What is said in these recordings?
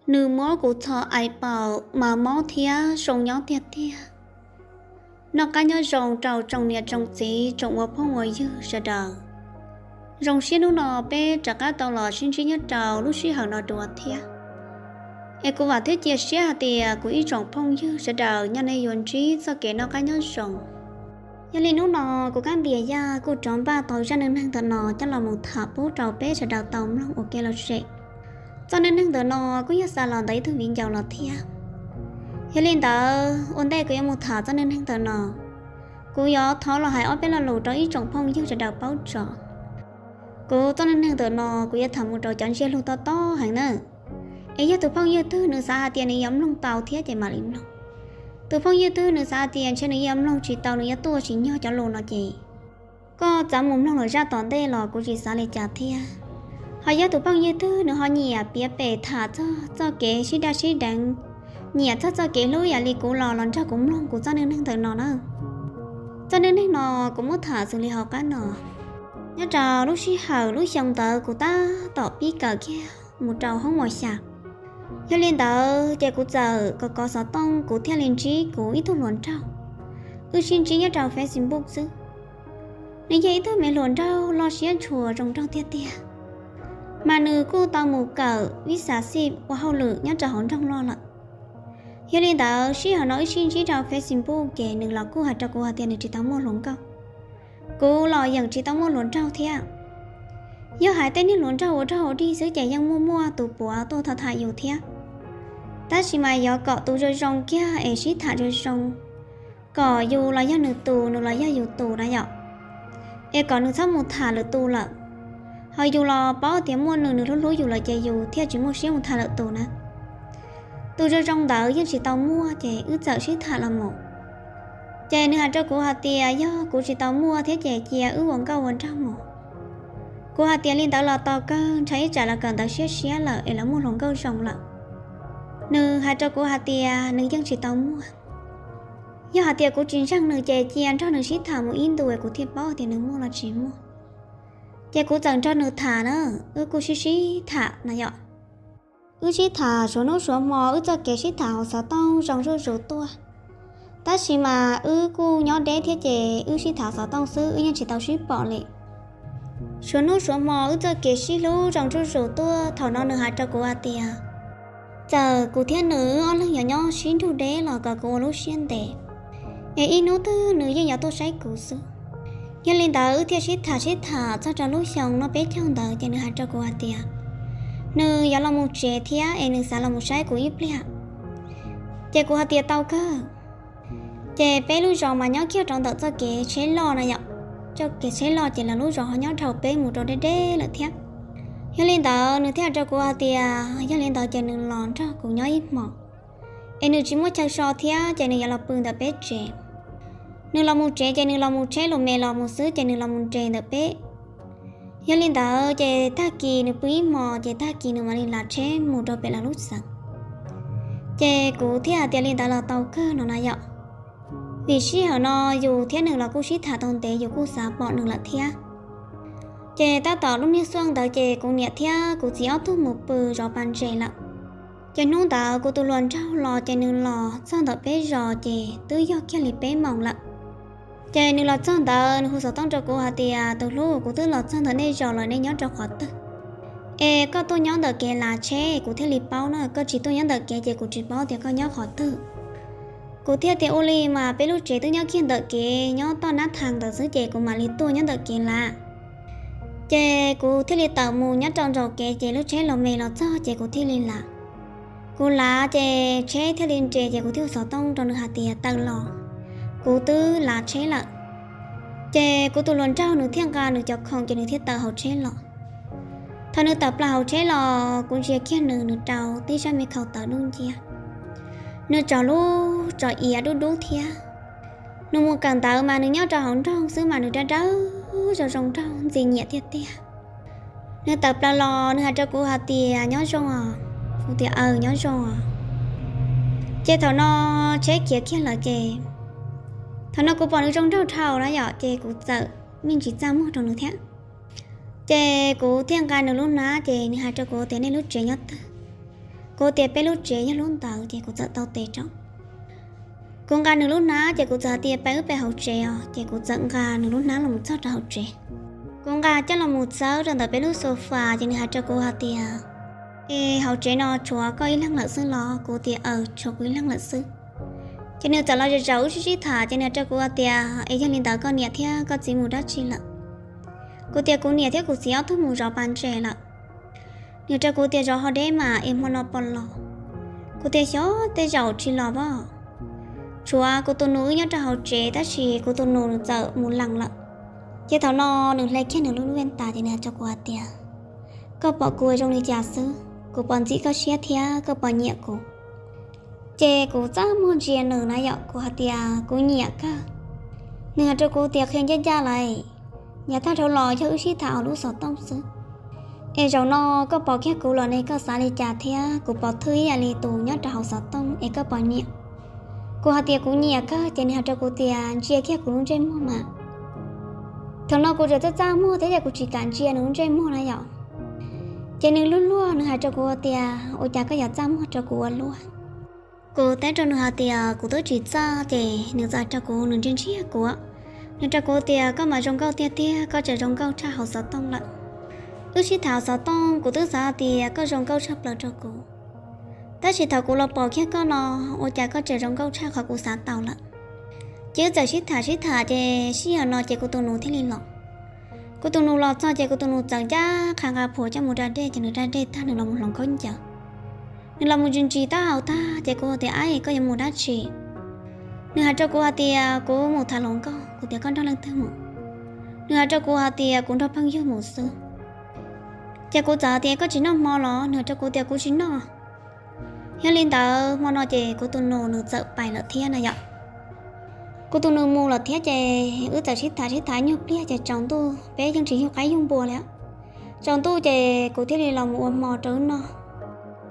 Nws muab kuv txhos ais paum mas mob thiab zoo nyob tiag tiag. Noj qab nyob zoo rau tsoom niam tsoom txiv tsoom ua phooj ua ywg sawv daws. Zoo siab hnub no peb rov qab tau los sib ntsib nyob rau lub sij hawm no dua thiab. Es kuv vam thiab cia siab hais tias kuv ib tsoom phooj ywg sawv daws nyob nej yuav ntsib txoj kev noj qab nyob zoo. Yog li hnub no kuv Kab Npias Yaj kuj rov npaj tau zaj neej neeg ntawm no coj los mus tham pub rau peb sawv daws tau mloog ua kev lom zem. Txoj neej neeg ntawm no kuj yog xa los ntawm ib tug viv ncaus los thiab. Yog li ntawd ua ntej kuv yuav mus tham txoj neej neeg ntawm no, kuv yuav thov los hais ob peb lo lus rau ib tsoom phooj ywg sawv daws paub tso. Kuv txoj neej neeg ntawm no kuv yuav tham mus rau cov ntsiab lus tob tob heev na. Es yog tus phooj ywg twg nws xav hais tias nws yuav mloog tau thiab ces mam li mloog. Tus phooj ywg twg nws xav hais tias ntshe nws yuav mloog tsis tau, nws yuav tuaj tsis nyog cov lus no ces koj txav mus mloog lawm zaj tom ntej los kuv tsis xav li cas thiab. Ho yog tus phooj ywg twg nws ho nyiam piav pem tham txog txoj kev sib daj sib deev, nyiam txog txoj kev hlub yam li kuv los los nrog kuv mloog kuv txoj neej neeg ntawm no na. Txoj neej neeg no kuv muab tham xws li hauv qab no. Nyob rau lub sij hawm lub xyoo ntawd kuv tab tom pib kawm kiag mus rau hoob mos xya. Yog li ntawd ces kuv txawm kov kov xov tooj kuv thiaj li ntsib kuv ib tug hluas nraug. Wb sib ntsib nyob rau Facebook xwb. Nws yog ib tug me hluas nraug loj siab ntshua zoo nraug tiag tiag, mas nws kuj tau mus kawm vib xav xij ua hauj lwm nyob rau hauv nroog loj lawm. Yog li ntawd sij hawm no wb sib ntsib rau Facebook ces nws los kuj hais rau kuv hais tias nws tsis tau muaj hluas nkauj. Kuv los yeej tsis tau muaj hluas nraug thiab. Yog hais tej niag hluas nraug ua rog ua dig xwb ces yeej muaj muaj tus puav tuaj tham tham yus thiab. Tab sis mas yuav kom tus zoo zoo kiag es sib tham zoo zoo, kom yus los yog nws tus, nws los yog yus tus na yom. Es kom nws txhob mus tham lwm tus lawm. Ho yus los paub tias muaj nws, nws hlub hlub yus lawm ces yus thiaj tsis muaj siab mus tham lwm tus na. Tus zoo zoo ntawd yeej tsis tau muaj ces wb txawm sib tham los mus. Ces nws hais rau kuv hais tias yog kuv tsis tau muaj thiab ces cia wb ua nkauj ua nraug mus. Kuv hais tias li ntawd los tau kawg, ntshai ib tsam los kawm ntawv siab siab lawm es los muaj hluas nkauj zoo lawm. Nws hais rau kuv hais tias nws yeej tsis tau muaj. Yog hais tias kuv tsis ntseeg nws ces cia nrog nws sib tham mus ib ntu es kuv thiaj paub tias nws muaj los tsis muaj. Ces kuv txawm nrog nws tham na, wb kuj sib sib tham no yom. Wb sib tham suav hnub suav hmo, wb txoj kev sib tham hauv xov tooj zoo zuj zus tuaj. Tab sis mas wb kuj nyob deb thiab ces wb sib tham xov tooj xwb, wb yeej tsis tau sib pom li. Suav hnub suav hmo wb txoj kev sib hlub zoo zuj zus tuaj, thaum no nws hais rau kuv hais tias txawm kuv thiab nws wb ob leeg yuav nyob sib nrug deb los kom kuv ua lub siab ntev, es ib hnub twg nws yeej yuav tuaj saib kuv xwb. Yog li ntawd wb thiaj sib tham sib tham txog rau lub xyoo no peb caug ntawd ces nws hais rau kuv hais tias nws yuav los mus tsev thiab es nws xav los mus saib kuv ib pliag. Ces kuv hais tias tau kawg. Ces peb lub zos mas nyob kiag rau ntawm txoj kev tsheb loj na yom. Txoj kev tsheb loj ces lawv lub zos ho nyob dhau peb mus rau deb deb lawm thiab. Yog li ntawd nws thiaj hais rau kuv hais tias yog li ntawd ces nws los nrog kuv nyob ib hmos, es nws tsis muaj chaw so thiab ces nws yuav los pw ntawm peb tsev. Nws los mus tsev ces nws los mus tsheb lus me los mus xwb ces nws los mus nres ntawm peb. Yog li ntawd ces tag kis nws pw ib hmos ces tag kis nws mam li lav tsheb mus rau pem lawv lub xeev. Ces kuv thiaj hais tias li ntawd los tau kawg no na yom. Vim sij hawm no yus thiab nws los kuj sib tham tau ntev, yus kuj xav pom nws lawm thiab. Ces tab tom lub niag xuaj ntawd ces kuv niam thiab kuv txiv ob tug mus pw zov pas ntses lawm. Ces hnub ntawd kuv tus hluas nraug los ces nws los txog ntawm peb zos ces twb yog kiag li peb moos lawm. Ces nws los txog ntawd nws hu xov tooj rau kuv hais tias tus hlub, kuv twb los txog ntawm nej zos los, nej nyob rau qhov twg? Es koj tuaj nyob ntawm kev lav tsheb kuv thiaj li paub na, koj tsis tuaj nyob ntawm kev ces kuv tsis paub tias koj nyob qhov twg. Kuv thiaj tias ua li mas peb lub tsev twb nyob kiag ntawm kev, nyob toj nab thas ntawd xwb ces kuv mam li tuaj nyob ntawm kev lav. Ces kuv thiaj li tawm mus nyob rau nraum kev ces lub tsheb los me los txog ces kuv thiaj li lav. Kuv lav ces tsheb thiaj li nres ces kuv thiaj hu xov tooj rau nws hais tias tawm los, kuv twb lav tsheb lawm. Ces kuv tus hluas nraug nws thiaj nqa nws cov khoom ces nws thiaj tawm hauv tsheb los. Thaum nws tawm plaws hauv tsheb los kuv ntsia kiag nws, nws rau tib sab me khau tawv dub nciab, nws tso lub tso iav dub dub thiab. Nws mus kawm ntawv mas nws nyob rau hauv nroog xwb mas nws dawb dawb zoo zoo nraug ntxim nyiam tiag tiag. Nws tawm plaws los nws hais rau kuv hais tias nyob zoo os. Kuv tias aw nyob zoo os. Ces thaum no tsheb khiav kiag lawm ces thaum no kuv pom nws zoo nraug dhau na yom ces kuv txawm me ntsis txaj muag rau nws thiab. Ces kuv thiaj nqa nws lub hnab ces nws hais rau kuv tias nej lub tsev nyob twg? Kuv tias peb lub tsev yog lub ntawd ces kuv txawm tau tes rau. Kuv nqa nws lub hnab ces kuv txawm hais tias peb wb pem hauv tsev os, ces kuv txawm nqa nws lub hnab los txog rau hauv tsev. Kuv nqa coj los mus txawb rau ntawm peb lub sofa ces nws hais rau kuv hais tias, Es hauv tsev no tshuav koj ib leeg lawm xwb los? Kuv tias, Aws, tshuav kuv ib leeg lawm xwb. Ces nws txawm los zaum zaum wb sib sib tham ces nws hais rau kuv hais tias, Es yog li ntawd koj niam thiab koj txiv mus dab tsi lawm? Kuv tias, Kuv niam thiab kuv txiv ob tug mus zov pas ntses lawm. Nws hais rau kuv tias, Zov ho deb mas es hmo no puas los? Kuv tias, Xyov, tej zaum tsis los pom. Tshuav kuv tus nus wb nyob rau hauv tsev tab sis kuv tus nus nws txawm mus lees lawm. Ces thaum no nws hle kiag nws lub vej tas ces nws hais rau kuv hais tias, Koj pom kuv zoo li cas xwb? Kuv puas ntxim koj siab thiab koj puas nyiam kuv? Ces kuv txaj muag ntsia nws na yom, kuv hais tias, Kuv nyiam kawg. Nws hais rau kuv tias, Qhia ncaj ncaj lawm, yav tag dhau los yog wb sib tham hauv lub xov tooj xwb, es zaum no koj pom kiag kuv los ne koj xav li cas thiab? Kuv pom thwj ib yam li tus nyob rau hauv xov tooj es koj puas nyiam? Kuv hais tias, Kuv nyiam kawg. Ces nws hais rau kuv tias, Ntsia kiag kuv lub ntsej muag mas. Thaum no kuv txawm txaj txaj muag thiab ces kuv tsis kam ntsia nws lub ntsej muag na yom. Ces nws luag luag nws hais rau kuv tias, Ua cas koj yuav txaj muag rau kuv ua luaj? Kuv teb rau nws hais tias, Kuv twb tsis txaj. Ces nws txawm hais rau kuv, nws ntsia ntsia kuv, nws hais rau kuv tias, Koj mas zoo nkauj tiag tiag, koj tseem zoo nkauj tshaj hauv xov tooj lawm. Wb sib tham hauv xov tooj kuv twb xav hais tias koj zoo nkauj tshaj plaws rau kuv, tab sis thaum kuv los pom kiag koj no, ua cas koj tseem zoo nkauj tshaj qhov kuv xav tau lawm. Ces wb txawm sib tham sib tham ces sij hawm no ces kuv tus nus thiaj li los. Kuv tus nus los txog ces kuv tus nus txawm ncaj qha nqa phuam coj mus da dej, ces nws da dej tag nws los mus hloov khaub ncaws. Nws los mus ntsis ntsis taub hau tag ces kuv tias, Ab, koj yuav mus dab tsi? Nws hais rau kuv hais tias, Kuv mus tham hluas nkauj. Kuv tias, Koj nrog leej twg mus? Nws hais rau kuv hais tias, Kuv nrog phooj ywg mus xwb. Ces kuv txawm hais tias, Koj tsis noj hmo los? Nws hais rau kuv tias, Kuv tsis noj. Yog li ntawd hmo no ces kuv tus nus nws txawm pais lawm thiab na yom. Kuv tus nus mus lawm thiab ces wb txawm sib tham sib tham nyuag pliag ces tsaus ntuj, peb yeej tsis yug qaib yug npua li. Tsaus ntuj ces kuv thiaj li los mus ua hmo rau wb noj.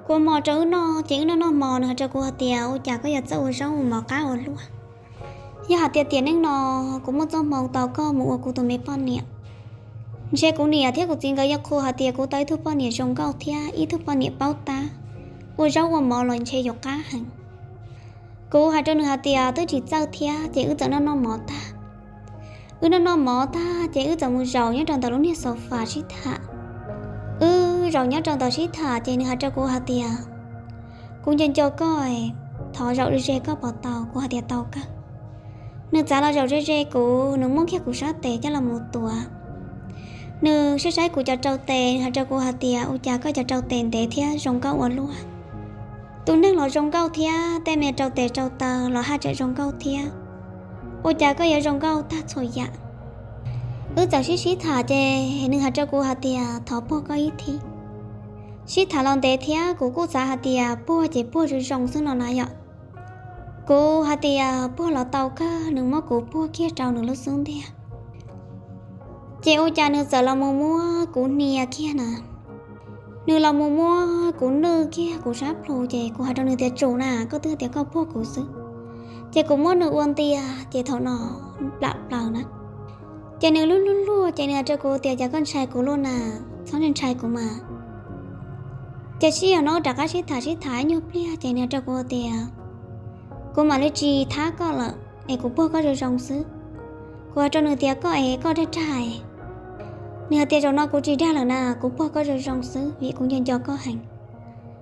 Kuv ua hmo rau wb noj ces wb noj noj hmo nws hais rau kuv hais tias, Ua cas koj yuav txawj ua zaub ua mov qab ua luaj? Yog hais tias tiam neej no kuv muaj txoj hmoo tau koj mus ua kuv tus me poj niam, ntshe kuv niam thiab kuv txiv nkawd yuav qhuas hais tias kuv tau ib tug poj niam zoo nkauj thiab ib tug poj niam paub tab, ua zaub ua mov los ntshe yuav qab heev. Kuv hais rau nws hais tias, Twb tsis txawj thiab. Ces wb txawm noj noj mov tag. Wb noj noj mov tag ces wb txawm mus zaum nyob rau ntawm lub niag sofa sib tham. Wb zaum nyob rau ntawd sib tham ces nws hais rau kuv hais tias, Kuv nco nco koj, thov zaum ze koj puas tau? Kuv hais tias, Tau kawg. Nws txav los zaum ze ze kuv, nws muab kiag kuv sab tes coj los mus tuav. Nws saib saib kuv cov rau tes, nws hais rau kuv hais tias, Ua cas koj cov rau tes ntev thiab zoo nkauj ua luaj? Tus neeg los zoo nkauj thiab tej me rau tes rau taw los haj tseem zoo nkauj thiab. Ua cas koj yuav zoo nkauj tag txhua yam? Wb txawm sib sib tham ces nws hais rau kuv hais tias, Thov puag koj ib thib. Sib tham los ntev thiab kuv kuj xav hais tias puag ces puag zoo zoo xwb no na yom. Kuv hais tias, Puag los tau kawg. Nws muab kuv puag kiag rau nws lub xub ntiag. Ces ua cas nws txawm los mus muab kuv hnia kiag na. Nws los mus muab kuv nwj kiag kuv sab plhu ces kuv hais rau nws tias, Tsum na, koj twb tias koj puag kuv xwb. Ces kuv muab nws ua ntiag ces thaum no plam plaws na. Ces nws luag luag luag ces nws hais rau kuv tias, Cas koj ntshai kuv luaj na? Txhob ntshai ntshai kuv mas. Ces sij hawm no rov qab sib tham sib tham ib nyuag pliag ces nws hais rau kuv tias, Kuv mam li tsis thab koj lawm es kuv puag koj zoo zoo xwb. Kuv hais rau nws tias, Koj es koj dag dag. Nws hais tias, Zaum no kuv tsis dag lawm na, kuv puag koj zoo zoo xwb vim kuv nco nco koj heev.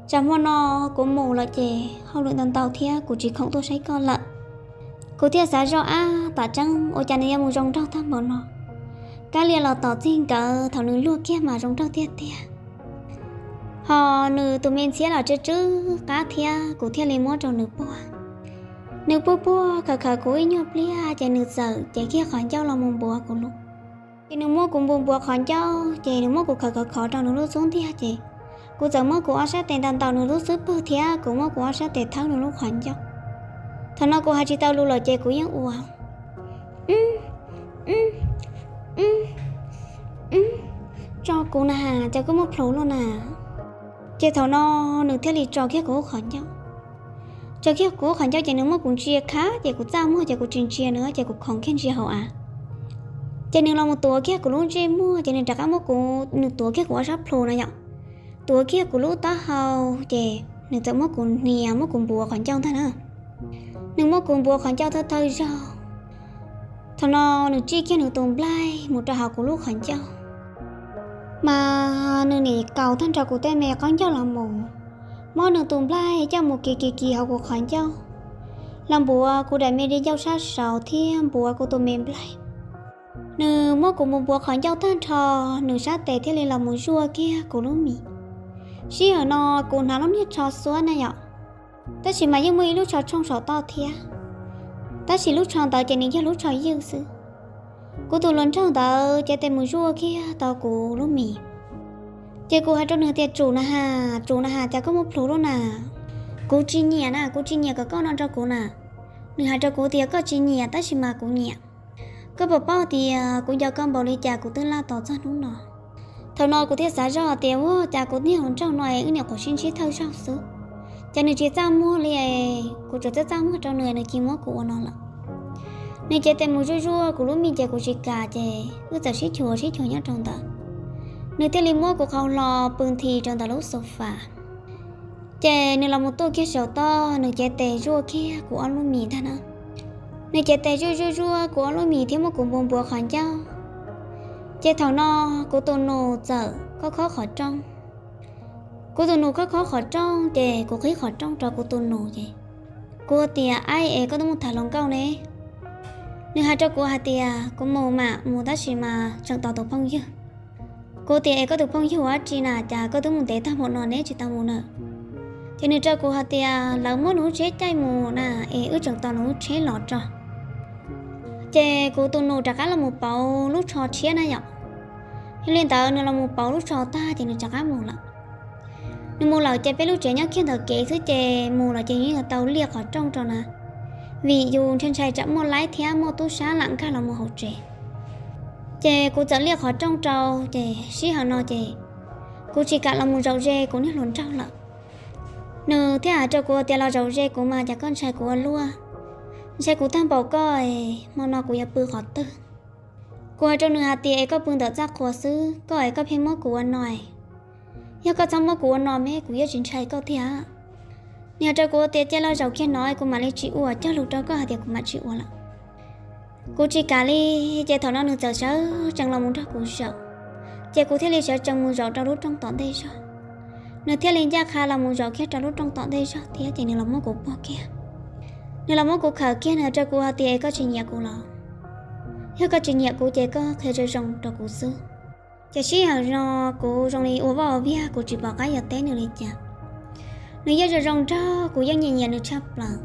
Tsam hmo no kuv mus lawm ces hauj lwm ntau ntau thiab kuv tsis khoom tuaj saib koj lawm. Kuv thiaj xav zoj, Ab, tam tseeb ua cas nws yuav mus zoo nraug tag npaum no. Kab lia los tom txij nkawd, thaum nws luag kiag mas zoo nraug tiag tiag. Ho nws tus me ntxhiab los tsw tsw qab thiab, kuv thiaj li muab rau nws puag. Nws puag puag khaws khaws kuv ib nyuag pliag ces nws txawm cev kiag qhov ncauj los mus npuav kuv lub. Ces nws muab kuv npu npuav qhov ncauj ces nws muab kuv khov khov khov rau nws lub xub ntiag ces kuv txawm muab kuv ob sab tes ntaus ntaus nws lub xub pwg thiab kuv muab kuv ob sab tes thawb nws lub qhov ncauj. Thaum no kuv hais tsis tau lus lawm ces kuv yeej ua, tso kuv na, cas koj muaj plhus luaj na. Ces thaum no nws thiaj li tso kiag kuv lub qhov ncauj. Tso kiag kuv lub qhov ncauj ces nws muab kuv ntsia khab ces kuv txaj muag ces kuv tsis ntsia nws ces kuv khoov kiag ntsia hauv av. Ces nws los mus tuav kiag kuv lub ntsej muag ces nws rov qab muab kuv, nws tuav kiag kuv ob sab plhu na yom, tuav kiag kuv lub taub hau ces nws txawm muab kuv hnia, muab kuv npuav qhov ncauj ntag na. Nws muab kuv npuav qhov ncauj thawj thawj zaug. Thaum no nws tsij kiag nws tus nplaig mus rau hauv kuv lub qhov ncauj, mas nws nim kaus tag nrho kuv tej me qaub ncaug los mus, muab nws tus nplaig coj mus kis kis kis hauv kuv qhov ncauj, los npuav kuv daim me di ncauj sab saud thiab npuav kuv tus me nplaig. Nws muab kuv mus npuav qhov ncauj tag nrho, nws sab tes thiaj li los mus zuaj kiag kuv lub mis. Sij hawm no kuv hnav lub niag tsho xuab na yom, tab sis mas yeej muaj ib lub tsho tshooj saum toj thiab, tab sis lub tsho ntawd ces nws yog lub tsho ywj xwb. Kuv tus hluas nraug ntawd cev tes mus zuaj kiag tau kuv lub mis. Ces kuv hais rau nws tias, tsum na has, tsum na has, cas koj muab plhws lub na. Kuv tsis nyiam na, kuv tsis nyiam kom koj no rau kuv na. Nws hais rau kuv tias, koj tsis nyiam tab sis mas kuv nyiam. Koj puas paub tias kuv nco koj npaum li cas kuv twb laj tos txog hnub no. Thaum no kuv thiaj xav zoj tias, ua cas kuv niag hluas nraug no es wb niam qhuav sib ntsib thawj zaug xwb, ces nws tsis txaj muag li, kuv tseem txaj txaj muag rau nws, nws cia muab kuv ua no lawm. Nws cev tes mus zuaj zuaj kuv lub mis ces kuv tsis kam, ces wb txawm sib chuas sib chuas nyob rau ntawd. Nws thiaj li muab kuv qhau hlo pw nthi rau ntawm lub xo fas. Ces nws los mus tuaj kiag saum toj, nws cev tes zuaj kiag kuv ob lub mis ntag na. Nws cev tes zuaj zuaj zuaj kuv ob lub mis thiab muab kuv npuav npuav qhov ncauj. Ces thaum no kuv tus nus txawm khob khob qhov rooj. Kuv tus nus khob khob qhov rooj ces kuv qhib qhov rooj rau kuv tus nus ces kuv tias, aib, es koj twb mus tham hluas nkauj ne? Nws hais rau kuv hais tias, kuv mus mam mus tab sis mas tseem tos tus phooj ywg. Kuv tias, es koj tus phooj ywg ua dab tsi na, cas koj twb mus ntev tag npaum no neb tsis tau mus na? Ces nws rau kuv hais tias, lawv muab nws lub tsheb caij mus na, es wb tseem tos nws lub tsheb los tso. Ces kuv tus nus rov qab los mus pauv lub tsho tshiab na yom. Yog li ntawd nws los mus pauv lub tsho tag ces nws rov qab mus lawm. Nws mus lawm ces peb lub tsev nyob kiag ntawm kev xwb ces mus lawm ces yus yuav tau liaj qhov rooj rau na, vim yus ntshai ntshai tsam muaj laib thiab muaj tub sab lam nkag los mus hauv tsev. Ces kuv txawm liaj qhov rooj rau ces sij hawm no ces kuv tsis kam los mus zaum ze kuv niag hluas nraug lawm. Nws thiaj hais rau kuv tias, los zaum ze kuv mas cas koj ntshai kuv ua luaj, ntshai kuv tag npaum koj, hmo no kuv yuav pw qhov twg? Kuv hais rau nws hais tias, es koj pw ntawm txaj qhua xwb, koj es koj pheej muab kuv ua no, yog koj txhob muab kuv ua no mas kuv yuav tsis ntshai koj thiab. Nws hais rau kuv tias, cia los zaum kiag no kuv mam li tsis ua, cog lus rau koj hais tias kuv mam tsis ua lawm. Kuv tsis kam li, ces thaum no nws txawm sawv tsees los mus nrog kuv zaum, ces kuv thiaj li sawv tsees mus zaum rau lub rooj tom ntej zog. Nws thiaj li ncaj qha los mus zaum kiag rau lub rooj tom ntej zog thiab ces nws los muab kuv puag kiag. Nws los muab kuv khawm kiag, nws hais rau kuv hais tias, es koj tsis nyiam kuv los? Yog koj tsis nyiam kuv ces koj qhia zoo zoo rau kuv xwb. Ces sij hawm no kuv zoo li ua vaj ua viag, kuv tsis pom qab yuav teb nws li cas. Nws yeej zoo zoo nraug, kuv yeej nyiam nyiam nws tshaj plaws,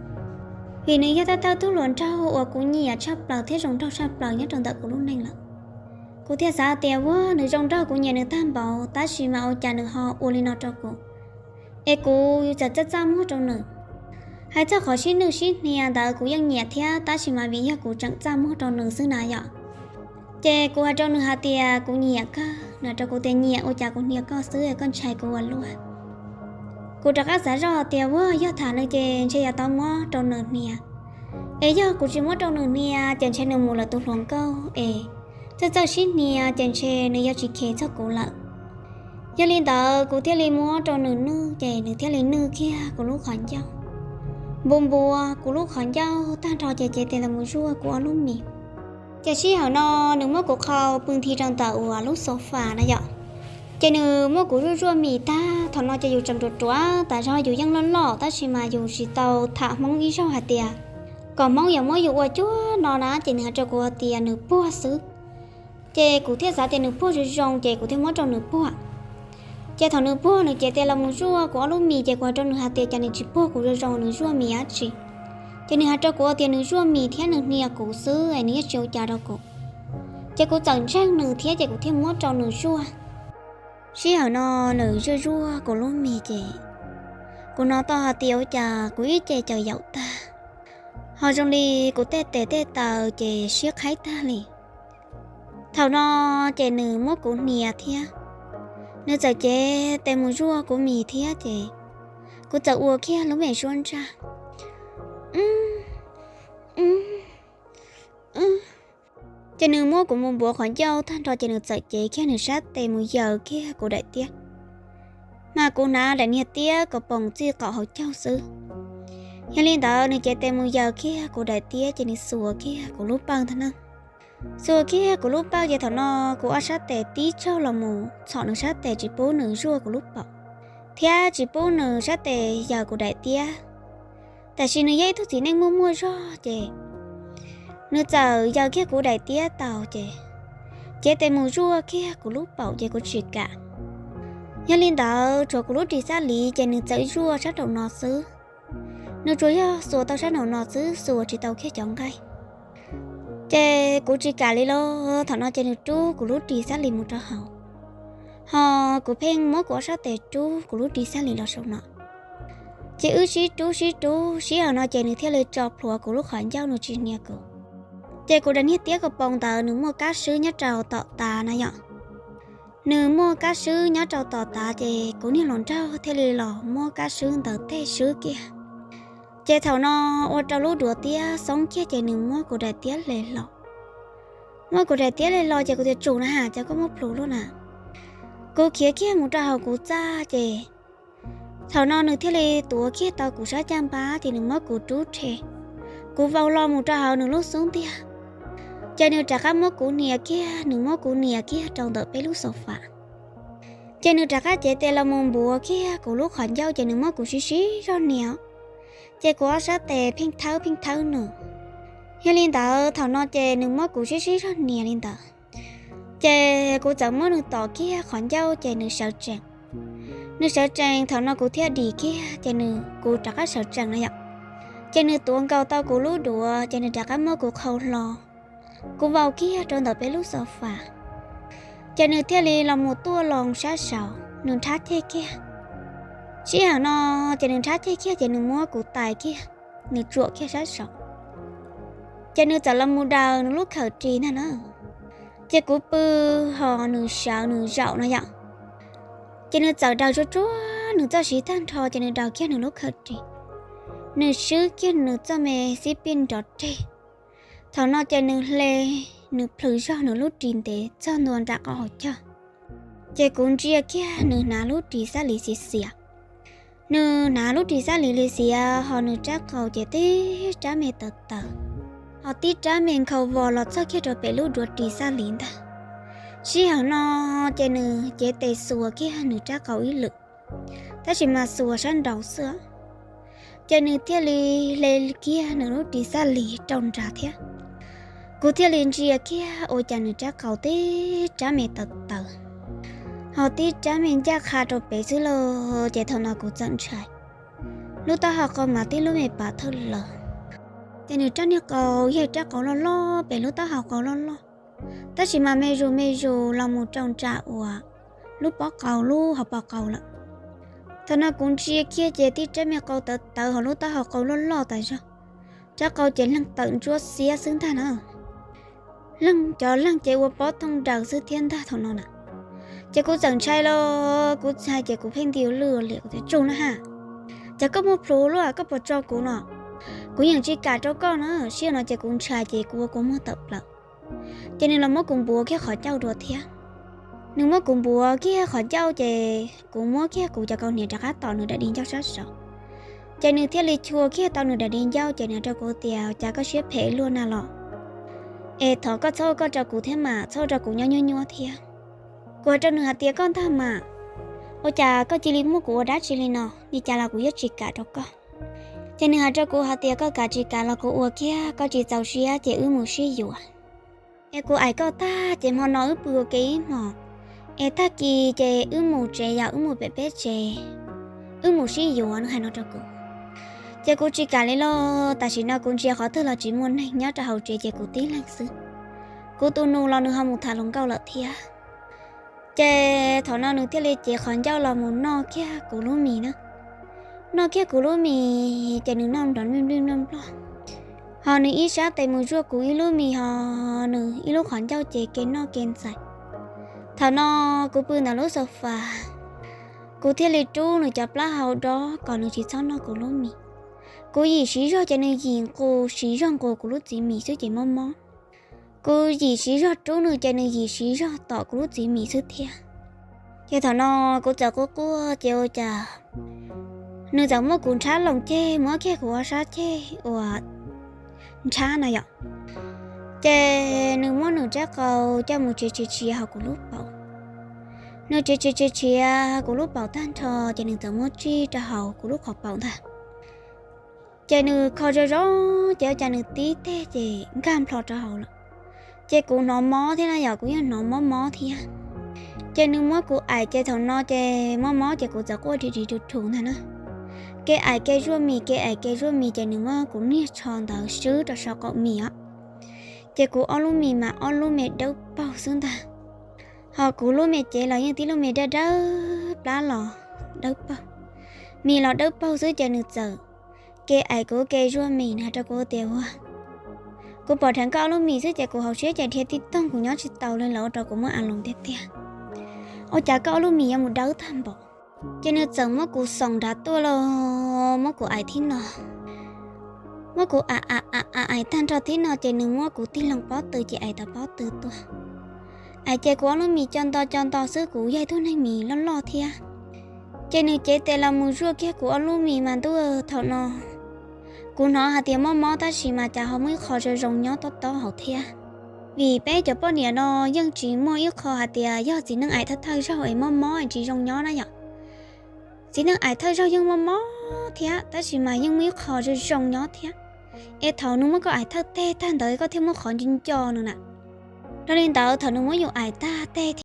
vim nws yog thawj thawj tug hluas nraug uas kuv nyiam tshaj plaws thiab zoo nraug tshaj plaws nyob rau ntawm kuv lub neej lawm. Kuv thiaj xav tias, ua, nws zoo nraug, kuv nyiam nws tag npaum, tab sis mas ua cas nws ho ua li no rau kuv, es kuv txawm txaj txaj muag rau nws. Hais txog qhov sib nwj sib hnia ntawd kuv yeej nyiam thiab, tab sis mas vim yog kuv tseem txaj muag rau nws xwb na yom. Ces kuv hais rau nws hais tias, kuv nyiam kawg. Nws hais rau kuv tias, nyiam ua cas kuv hnia koj xwb, koj ntshai kuv ua luaj. Kuv rov qab xav zoj tias, ua, yog tham nws ces ntshe yuav tau muab rau nws hnia, es yog kuv tsis muab rau nws hnia ces ntshe nws mus lawm tus hluas nkauj es txawj txawj sib hnia ces ntshe nws yuav tsis khev txog kuv lawm. Yog li ntawd kuv thiaj li muab rau nws nwj ces nws thiaj li nwj kiag kuv lub qhov ncauj, npu npua kuv lub qhov ncauj tag nrho ces cev tes los mus zuaj kuv ob lub mis. Ces sij hawm no nws muab kuv qhau pw nthi rau ntawm uas lub xo fas na yom. Ces nws muab kuv zuaj zuaj mis tag, thaum no ces yus tseem ruam ruam tas zog, yus yeej loj loj tab sis mas yus tsis tau tham Hmoob ib zaug hais tias kom Hmoob yuav muab yus ua cuag no na, ces nws hais rau kuv hais tias nws puag xwb. Ces kuv thiaj xav tias nws puag zoo zoo ces kuv thiaj muab rau nws puag. Ces thaum nws puag nws cev tes los mus zuaj kuv ob lub mis ces kuv hais rau nws hais tias cas nws tsis puag kuv zoo zoo, nws zuaj mis dab tsi? Ces nws hais rau kuv tias nws zuaj mis thiab nws hnia kuv xwb es nws yeej tsis ua cas rau kuv. Ces kuv txawm ntseeg nws thiab ces kuv thiaj muab rau nws zuaj. Sij hawm no nws zuaj zuaj kuv lub mis ces kuv hnov tau hais tias ua cas kuv ib ce caws yaum tag, ho zoo li kuv tej tes tej taw ces siab qhaib tag li. Thaum no ces nws muab kuv hnia thiab, nws txawm cev tes mus zuaj kuv mis thiab ces kuv txawm ua kiag lub me suab ntsaj. Ces nws muab kuv mus npuav qhov ncauj tag nrho ces nws txawm cev kiag nws sab tes mus yaws kiag kuv daim tiab. mas kuv hnav daim niag tiab kaus poom txij qaum hauv caug xwb. Yog li ntawd nws cev tes mus yaws kiag kuv daim tiab ces nws xuas kiag kuv lub pawg ntag na. Xuas kiag kuv lub pawg ces thaum no kuv ob sab tes tib tsaug los mus txhom nws sab tes tsis pub nws zuaj kuv lub paum, thiab tsis pub nws sab tes yaws kuv daim tiab. Tab sis nws yog ib tug txiv neej muaj muaj zog ces nws txawm yaws kiag kuv daim tiab tau ces cev tes mus zuaj kiag kuv lub paum ces kuv tsis kam. Yog li ntawd tsuas kuv lub ris xab lis ces nws txawm zuaj sab nraum no xwb. Nws tsuas yog xuas tau sab nraum no xwb, xuas tsis tau kiag cov nqaij. Ces kuv tsis kam li los thaum no ces nws rub kuv lub ris xab lis mus rau hauv, ho kuv pheej muab kuv ob sab tes rub kuv lub ris xab lis los saum no. Ces wb sib rub sib rub sib hauv no ces nws thiaj li tso plhuav kuv lub qhov ncauj, nws tsis hnia kuv. Ces kuv daim niag tiab kaus poom ntawd nws muaj kab swb nyob rau tom tav na yom. Nws muaj kab swb nyob rau tom tav ces kuv niag hluas nraug thiaj li los muab kab swb ntawd tej swb kiag. Ces thaum no ua rau lub duav tiab xoob kiag ces nws muab kuv daim tiab hle los. Muab kuv daim tiab hle los ces kuv tias, tsum na has, cas koj muab plhus luaj na. Kuv khiav kiag mus rau hauv kuv txaj ces thaum no nws thiaj li tuav kiag tau kuv sab caj npab ces nws muab kuv rub rhe. Kuv vau los mus rau hauv nws lub xub ntiag, ces nws rov qab muab kuv nias kiag, nws muab kuv nias kiag rau ntawm peb lub xaus fas. Ces nws rov qab cev tes los mus npuav kiag kuv lub qhov ncauj ces nws muab kuv sib sib zog nias. Ces kuv ob sab tes pheej thawb pheej thawb nws. Yog li ntawd thaum no ces nws muab kuv sib sib zog nias li ntawd. Ces kuv txawm muab nws tom kiag qhov ncauj ces nws sawv tsees. Nws sawv tsees thaum no kuv thiaj dim kiag ces nws, kuv rov qab sawv tsees no yom. Ces nws tuav nkaus tau kuv lub duav ces nws rov qab muab kuv qhau hlo. Kuv vau kiag rau ntawm peb lub xaus fas, ces nws thiaj li los mus tuaj loo sab saud, nws nrhab ceg kiag. Sij hawm no ces nws nrhab ceg kiag ces nws muab kuv tais kiag, nws tsuam kiag sab saud. Ces nws txawm los mus daws nws lub khawm ris ntag na. Ces kuv pw, ho nws sawv nws zaum no yom. Ces nws txawm daws tsuag tsuag nws txoj siv tag nrho ces nws daws kiag nws lub khawm ris. Nws swb kiag nws txoj me xib pij nrov reg. Thaum no ces nws hle, nws plhws zog nws lub ris ntev txog ntua nram qhov hauv caug. Ces kuv ntsia kiag nws hnav lub ris xab lis xiav xiav. Nws hnav lub ris xab lis li xiav, ho nws rab qau ces tib rab me tawv tawv, ho tib rab me nkhaus vos los txog kiag rau pem lub duav ris xab lis ntag. Sij hawm no ces nws cev tes xuas kiag nws rab qau ib lwm, tab sis mas xuas sab nraud xwb. Ces nws thiaj li hle kiag nws lub ris xab lis rau nrad thiab. Kuv thiaj li ntsia kiag ua cas nws rab qau tib rab me tawv tawv, ho tib rab me ncaj qha rau pem xwb lauj. Ces thaum no kuv txawm ntshai, lub taub hau qau mas tib lub me pas thawj lawm. Ces nws rab niag qau yog rab qau loj loj, pem lub taub hau qau loj loj, tab sis mas me zus me zus los mus rau nram uas lub pob qau, lub hauv paus qau lawm. Thaum no kuv ntsia kiag ces tib rab me qau tawv tawv, ho lub taub hau qau loj loj tas zog, rab qau ces leeg tawm ntsuab xiab xwb ntag na. Leeg cov leeg ces ua pob thooj daws xwb thiab ntag thaum no na. Ces kuv txawm ntshai los kuv ntshai ces kuv pheej nti lwj li, kuv tias, tsum na has, cas koj muaj plhus luaj, koj puas tso kuv no? Kuv yeej tsis kam rau koj na. Sij hawm no ces kuv ntshai ces kuv ua kua muag tawm plaws. Ces nws los muab kuv npuav kiag qhov ncauj dua thiab. Nws muab kuv npuav kiag qhov ncauj ces kuv muab kiag kuv cov kaus hniav rov qab tom nws daim di ncauj sab saud. Ces nws thiaj li chua kiag tau nws daim di ncauj ces nws hais rau kuv tias, cas koj siab phem luaj na los? Es thov koj txhob ua koj rau kuv thiab mas, txhob ua rau kuv nyob nyuaj nyuaj thiab. Kuv hais rau nws hais tias, koj ntag mas, ua cas koj cia li muab kuv ua dab tsi li no, li cas los kuv yuav tsis kam rau koj. Ces nws hais rau kuv hais tias, koj kam tsis kam los kuv ua kiag, koj tsis txaus siab ces wb mus sib yuav. Es kuv aim koj tag ces hmo no wb pw ua ke ib hmos, es tag kis ces wb mus tsev, yog wb mus pem peb tsev, wb mus sib yuav, nws hais no rau kuv. Ces kuv tsis kam li los, tam sim no kuv ntsia qhov twg los tsis muaj neeg nyob rau hauv tsev ces kuv tib leeg xwb. Kuv tus nus los nws ho mus tham hluas nkauj lawm thiab. Ces thaum no nws thiaj li cev qhov ncauj los mus noj kiag kuv lub mis na. Noj kiag kuv lub mis ces nws noj nrov nplij nplij nploj nploj, ho nws ib sab tes mus zuaj kuv ib lub mis, ho nws ib lub qhov ncauj ces ke noj ke ntxais. Thaum no kuv pw ntawm lub xaus fas, kuv thiaj li rub nws cov plaub hau dob kom nws tsis txhob noj kuv lub mis. Kuv yim siv zog ces nws yim nqus, siv zog nqus kuv lub txiv mis xwb ces mob mob. Kuv yim siv zog rub nws ces nws yim siv zog tom kuv lub txiv mis xwb thiab. Ces thaum no kuv txawm quaj quaj ces ua cas nws txawm muab kuv nrhab loo ceg, muab kiag kuv ob sab ceg uas nrhab na yom. Ces nws muab nws rab qau coj mus txiav txiav txiav hauv kuv lub paum. Nws txiav txiav txiav txiav kuv lub paum tag nrho ces nws txawm muab tsij rau hauv kuv lub qhov paum ntag. Ces nws kho zoo zoo, ces ua cas nws tib teg ces nkag nplho rau hauv lawm. Ces kuv hnov mob thiab na yom, kuv yeej hnov mob mob thiab. Ces nws muab kuv aim, ces thaum no ces mob mob ces kuv txawm quaj ri ri rus rus ntag na. Kev aim kev zuaj mis, kev aim kev zuaj mis, ces nws muab kuv niag tsho ntawd swb rau saum qaum mis os. Ces kuv ob lub mis mas ob lub me dawb paug xwb ntag. Ho kuv lub me cev los yeej tib lub me dawb dawb, plab los dawb paug, mis los dawb paug xwb. Ces nws txawm kev aim kuv kev zuaj mis na rau kuv tias ua, kuv pom dheev koj ob lub mis xwb ces kuv hauv siab ces dhia tib toog, kuv nyob tsis taus li lawm, ua rau kuv muaj a loos tiag tiag. Ua cas koj ob lub mis yuav mus dawb tag npaum? Ces nws txawm muab kuv xoom nrad tuaj los muab kuv aim thib no. Muab kuv aim aim aim aim tag nrho thib no ces nws muab kuv tig loo pob tw ces aim tau pob tw tuaj. Aim ces kuv ob lub mis co nto co nto xwb, kuv yog ib tug neeg mis loj loj thiab. Ces nws cev tes los mus zuaj kiag kuv ob lub mis mas ntuj, thaum no kuv hnov hais tias mob mob tab sis mas cas ho muaj ib qho zoo zoo nyob tob tob hauv thiab. Vim peb cov poj niam no yeej tsis muaj ib qho hais tias yog txiv neej aim thawj thawj zaug es mob mob es tsis zoo nyob na yom. Txiv neej aim thawj zaug yeej mob mob thiab tab sis mas yeej muaj ib qho zoo zoo nyob thiab. Es thaum nws muab koj aim thawj teg tag ntawd koj thiaj muaj qhov nco nco nws na. Dhau li ntawd thaum nws muab yus aim tag teg